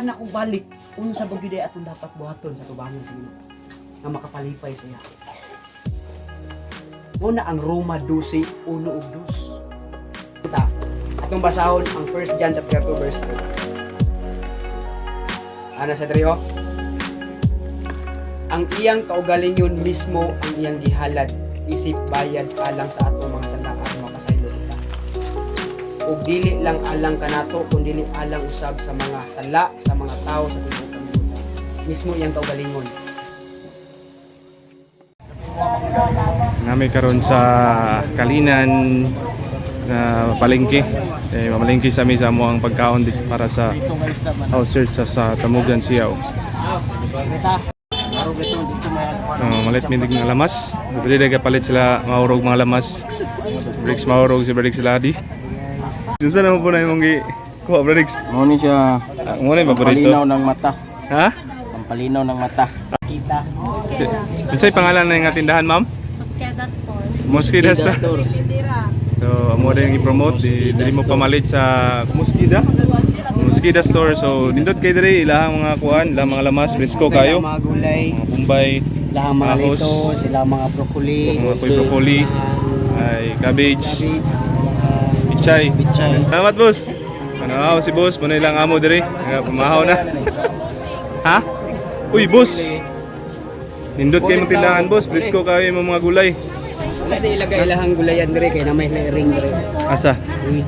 Anak kong balik, unsa ba gyud ay atong dapat buhaton sa tubangan sa Ginoo nga makapalipay siya? Muna ang Roma 12:1 ug 2. Ta, atong basahon ang 1 John chapter 2 verse 2. Ana sa diri oh. Ang iyang kaugalingon mismo ang iyang gihalad isip bayad alang sa atong mga sala aron mapasaylo kita. Ug dili lang alang kanato kundi alang usab sa mga sala sa mga tao sa tibuok kalibutan. Mismo iyang kaugalingon. Nami karon sa Kalinan na palengke. Eh, mamalengke sa mi sa amo ang pagkaon dito para sa house church sa Tamugan, Siaw. Oh, malit mindig ng lamas. Dili daga palit sila maurog mga lamas. Bricks maurog si Bricks sila di. Unsa na mo po na imong gi kuha, Bricks? Mo ni siya. Ah, mo na yung paborito. Pampalinaw ng mata. Ha? Pampalinaw ng mata. Kita. Si, unsay pangalan na nga tindahan, ma'am? Mosqueda Store. Mosqueda Store. So, amo rin i-promote, di dili mo pamalit sa Mosquida. Mosquida Store. So, nindot kay diri ilahang mga kuan, ilang mga lamas, presko kayo. Mga gulay, Mga Bombay, ilahang mga Ahos. lettuce, ilang mga broccoli, mga kuy broccoli, ay cabbage, cabbage, ilahang pichay. Pichay. Salamat, boss. Ano ako si boss, muna ilang amo diri. Nga pumahaw na. Ha? Uy, boss. Nindot kay mong tindahan, boss. Presko kayo imong mga gulay. Wala na ilagay ilahang gulayan dire kay na may ring dire. Asa? Uy.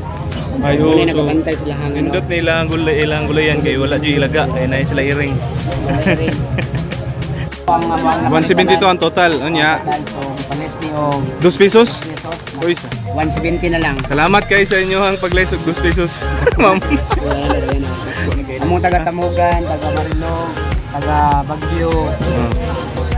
Ay, Wala oo, na so, nagabantay sa ilahang ano. nindot nila ang gulay, ilang gulayan kay wala jud ilaga, kay na sila iring. Ring. Ang amang 172 ang total. Unya, So, panes ni og 2 pesos. pesos. Uy, 170 na lang. salamat kay sa inyo ang paglays og 2 pesos. Ma'am. Wala na rin. Among taga Tamugan, taga Marilog, taga Bagyo.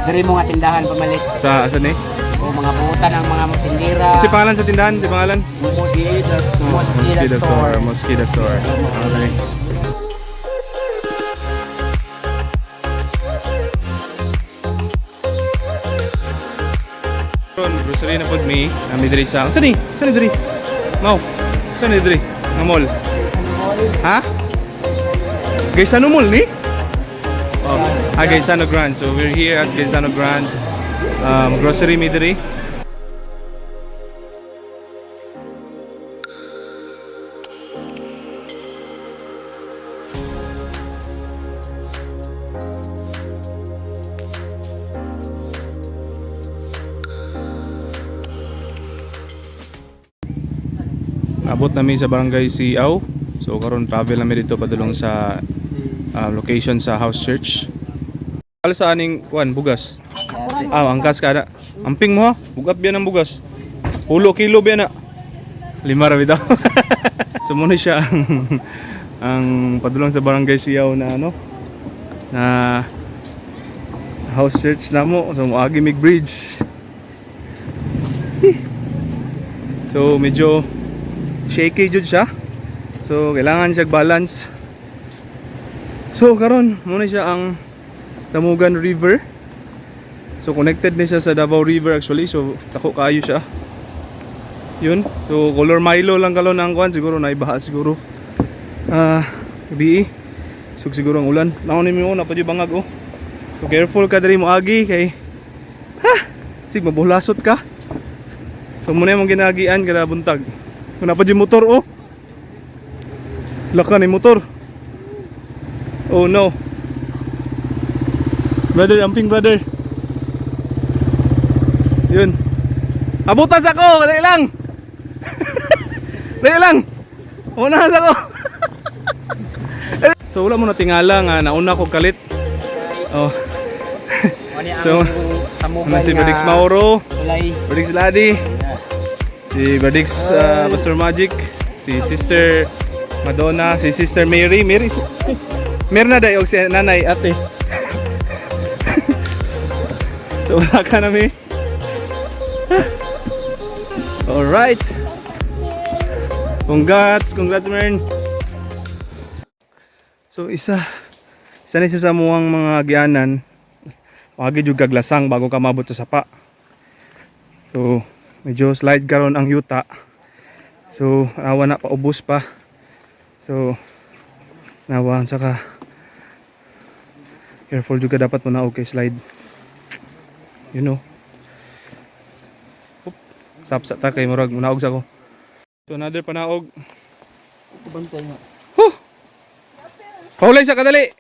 Diri mo nga tindahan pamalit. Sa asa ni? O mga buhutan ang mga tindera. Si pangalan sa tindahan, si pangalan? Mosquita Store. Mosquita Store. Mosquita Store. Okay. Ron, grocery na pod mi. Nami diri sa. Saan ni? Saan ni diri? Mau. Saan ni diri? Nga mall. Ha? Gaisano Mall ni? Oh. Ah, Gaisano Grand. So we're here at Gaisano Grand. Grocery mi diri. Abot nami sa Barangay Siaw. So karon travel nami dito padulong sa location sa house church. Al sa aning kuan bugas. Ah, angkas ka na. Amping mo ha. Bugat biya ng bugas. Pulo kilo biya na. Lima ra bitaw. So muna siya ang padulong sa Barangay Siaw na ano na house church namo. So moagi mig bridge. Hih. So medyo shaky jud siya. So kailangan siya balance. So karon muna siya ang Tamugan River. So connected ni siya sa Davao River actually. So dako kaayo siya. Yun. So color Milo lang kalon ang kuan siguro naibaha siguro. Ah, gabi. So siguro ang ulan. Naon ni mo na pa bangag oh. So careful ka diri mo agi kay ha, sig mabulasot ka. So muna yung ginagian kada buntag. Muna pa yung motor oh. Laka ni motor. Oh no. Brother, amping brother. Yun. Abutas ako, dali lang. Dali lang. Unahan ako. So wala mo na tingala nga nauna ko kalit. Oh, Ano ang So, Tamugan na si nga Berdix Mauro. Gulay. Berdix Ladi. Si Berdix Pastor Magic, si Sister Madonna, si Sister Mary, Mary. Mary na dayo si nanay ate. So usa ka na mi. Alright. Congrats, congrats Mern. So isa ni siya sa muang mga gianan. Wagi jud kaglasang bago ka mabot sa sapa. So, medyo slide karon ang yuta. So, awa na paubos pa. So, nawa saka Careful juga dapat mo na, okay, slide. Oop, sapsa ta kay murag munaog sa ko. So another panaog. Bantay nga. Huh! Pahulay sa kadali.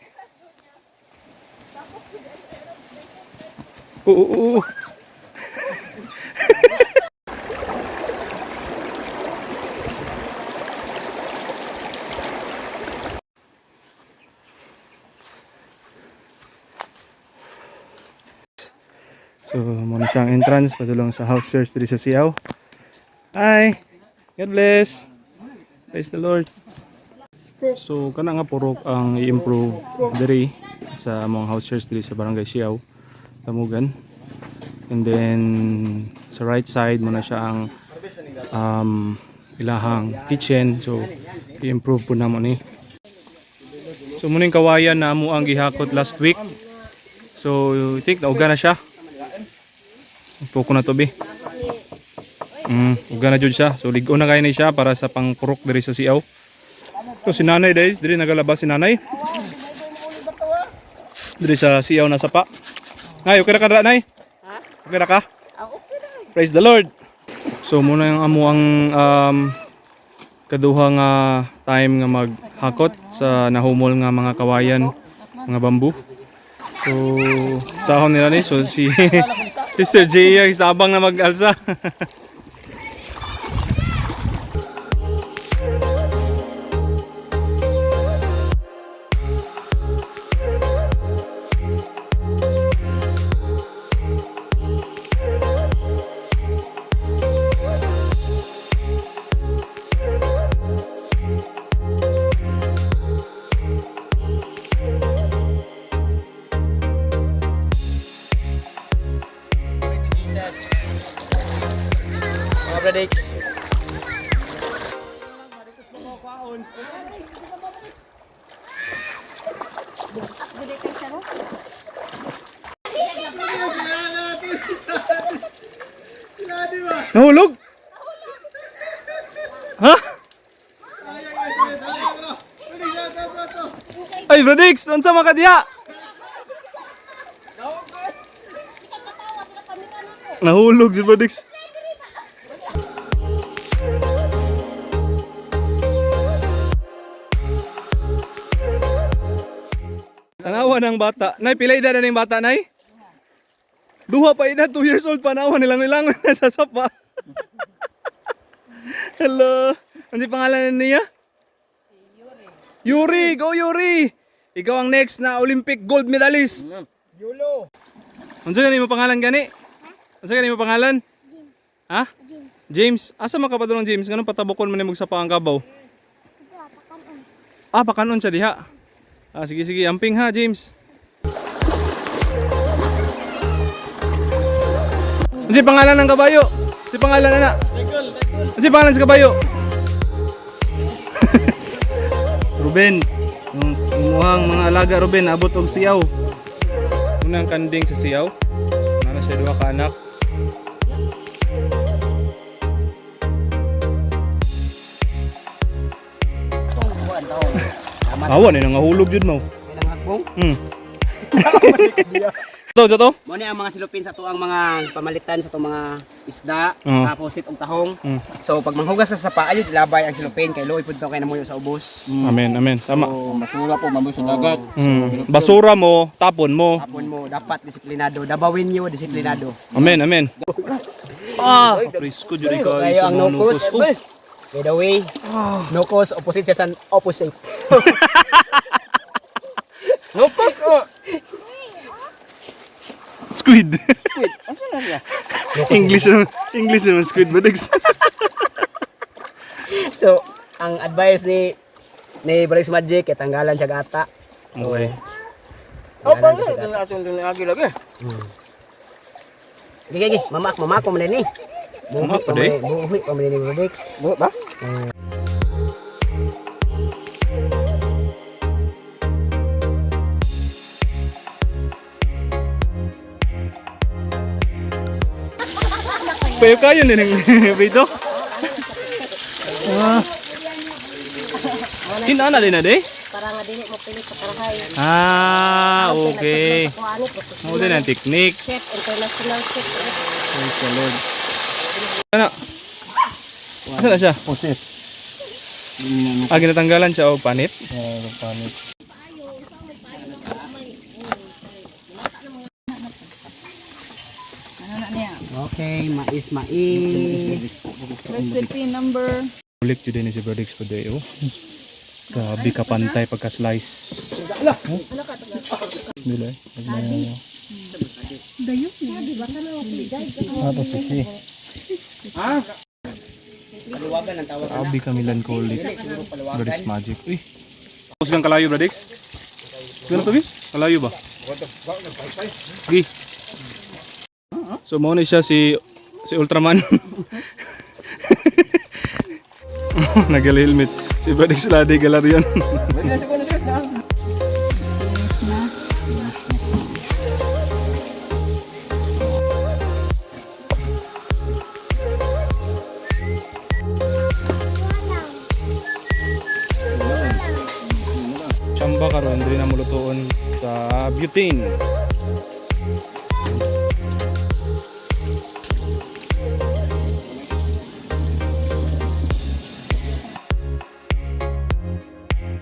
Oo, oo, oo. So, muna siyang entrance padulong sa house church diri sa Siaw. Hi. God bless. Praise the Lord. So kana nga purok ang i-improve diri sa among house church diri sa Barangay Siaw, Tamugan. And then sa right side mo na siya ang ilahang kitchen. So i-improve po namo ni. So muning kawayan na amo ang gihakot last week. So I think nauga na siya. Tuko na to bi. Uga na jud siya. So lig-on na kayo ni siya para sa pangpurok diri sa Siaw. So si nanay dahil, diri nagalabas si nanay. Diri sa siyaw na sapa. Nay, okay ra ka ra, nay? Okay ra ka? Praise the Lord. So muna yung amo ang kaduha nga time nga maghakot sa nahumol nga mga kawayan, mga bamboo. So sahon nila ni, so si Sister J ang sabang na mag-alsa. Jesus. Mga Bradix. Nahulog? Ha? Ay, Brodix, unsa man ka diha? Nahulog si Brodix. Tanawa ng bata. Nay, pila edad na ning bata, nay? Duha pa edad, 2 years old pa, nawa nilang nilang nasa sapa. Hello. Ano si pangalan niya? Yuri. Go Yuri. Ikaw ang next na Olympic gold medalist. Yulo. Unsa gani mo pangalan gani? Unsa gani mo pangalan? James. Ha? James. James. Asa man ka padulong James? Nganong patabokon man nimo sa ang kabaw? Ito, pakanon. Ah, pakanon siya diha. Ah, sige sige, amping ha, James. Unsa pangalan ng kabayo? Si pangalan ana? Unsa pangalan sa kabayo? Ruben, yung imuhang mga alaga Ruben, abot og siyaw. Unang kanding sa siyaw. Nana siya duha ka anak. Awa ni nangahulog jud mo. Kailang hagbong. To, to, to. Mo ni ang mga silupin sa tuang mga pamalitan sa tuang mga isda, Oo. tapos sit og tahong. Mm. So pag manghugas ka sa sapa, ayud labay ang silupin kay luoy pud to kay namuyo sa ubos. Amen, amen. Sama. So, Basura po, mabuso dagat. Basura mo, tapon mo. Tapon mo, dapat disiplinado. Dabawin niyo, disiplinado. Amen, amen. Ah, presko jud ikaw Kayo sa ang mga nukos. nukos. By the way, nukos, opposite siya sa opposite. Nukos oh. Squid. English naman, English naman squid badags. So, ang advice ni Briggs Magic, kay tanggalan siya gata. Okay. Oh, pa na atin din agi lagi. Gigi, gigi, mamak, mamak ko man ni. Buhi Mamak pa pa man di? ni, buhi pa man ni Briggs. Bu ba? Payo kayo ni ng bito. Ah. Kinana din na de? Para nga dili mo pilit sa karahay. Ah, okay. Kuani professional. Mao din ang technique. Chef, international chef. Praise the Lord. Ano? Asa na siya? Pusit. Ah, ginatanggalan siya og panit. Eh, panit. Okay, mais, mais. Recipe number Ulik jud ni si Brodix po day oh. Grabe ka pantay pagka slice. Dili. Tapos sisi. Paluwagan ang tawag. Grabe ka melancholic. Siguro paluwagan. Brodix magic. Uy. Tapos kang kalayo Brodix? Siguro to bi? Kalayo ba? Gi. So mao ni siya si si Ultraman. Nagal helmet. Si Brodix Ladi Galarion. Chamba karon diri na mulutuon sa butane.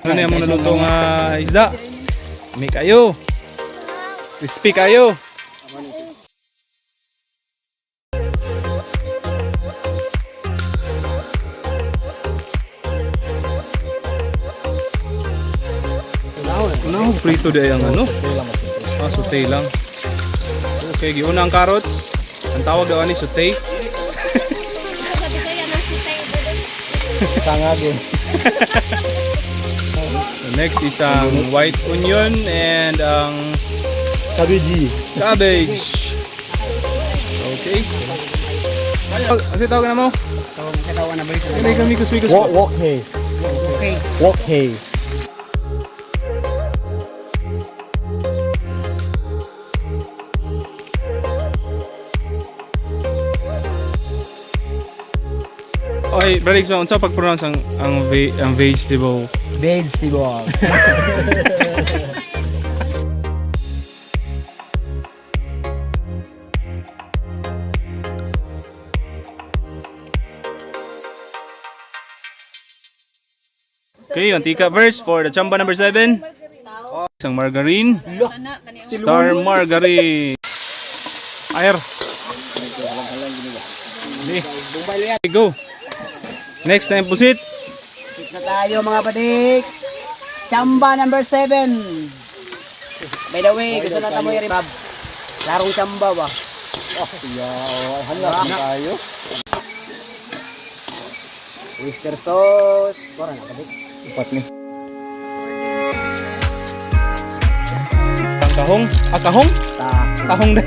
Ano na yung naluto nga isda? May kayo. Crispy kayo. Una prito di ang ano? Ah, saute lang. Okay, giuna ang carrots. Ang tawag daw ani saute. Tanga din. So next is ang white onion and ang Cabbage. cabbage. Okay. Kasi tawag na mo? Tawag sa tawa na balik. Kami kami kusmi Walk, walk hey. Okay. Walk hey. Okay, Bradix, unsa pag-pronounce ang vegetable? Vegetables. Okay, antika verse for the chamba number 7. Isang margarine. Star margarine. Air. Okay, go. Next time, pusit. Na tayo mga badiks. Chamba number 7. By the way, gusto na tamo yung Bob. Larong chamba ba? Oh, yeah. Hala na tayo. Oyster sauce. Bora na badik. Upat ni. Ang kahong. Ah, kahong? Ta. Tahong na.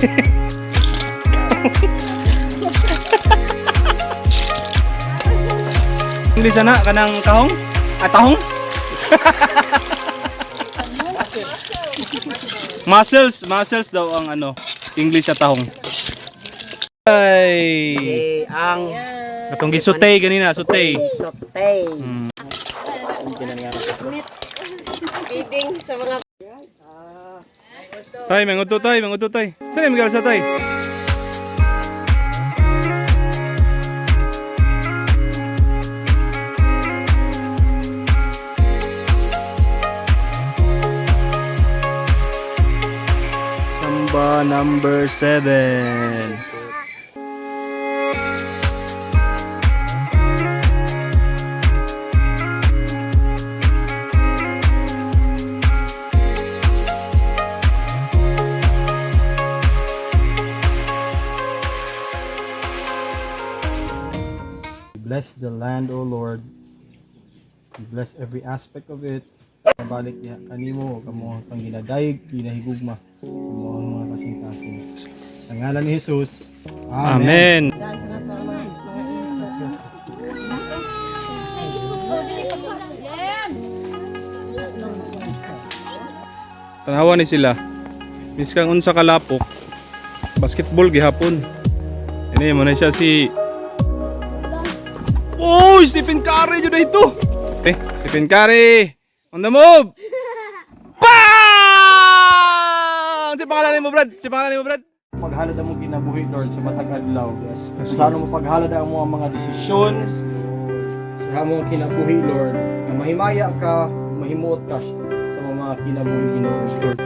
English na kanang kahong? Ah, tahong? Muscles, muscles daw ang ano, English sa tahong. Ay. Okay, ang Atong gisutay ganina, sutay. saute. Feeding sa mga Tay, manguto tay, manguto tay. Saan yung sa tay? Samba number 7. Bless the land, O Lord. Bless every aspect of it. Balik niya kanimo ug among pang ginadayeg, ginahigugma sa among mga kasing-kasing. Sa ngalan ni Jesus. Amen. daan sa nato ang mga iso. Tanawa ni sila. Miskang unsa kalapok. Basketball gihapon. Ini mo na siya si Oh, Stephen Curry jud ito. Eh, Stephen Curry. On the move. Si pangalan nimo, Brad? Si pangalan nimo, Brad? Paghalad among kinabuhi, Lord, sa matag adlaw. Sa ano mo paghalad ang among mga desisyon sa among kinabuhi, Lord. Nga mahimaya ka, mahimuot ka sa mga kinabuhi, Ginoo. Lord.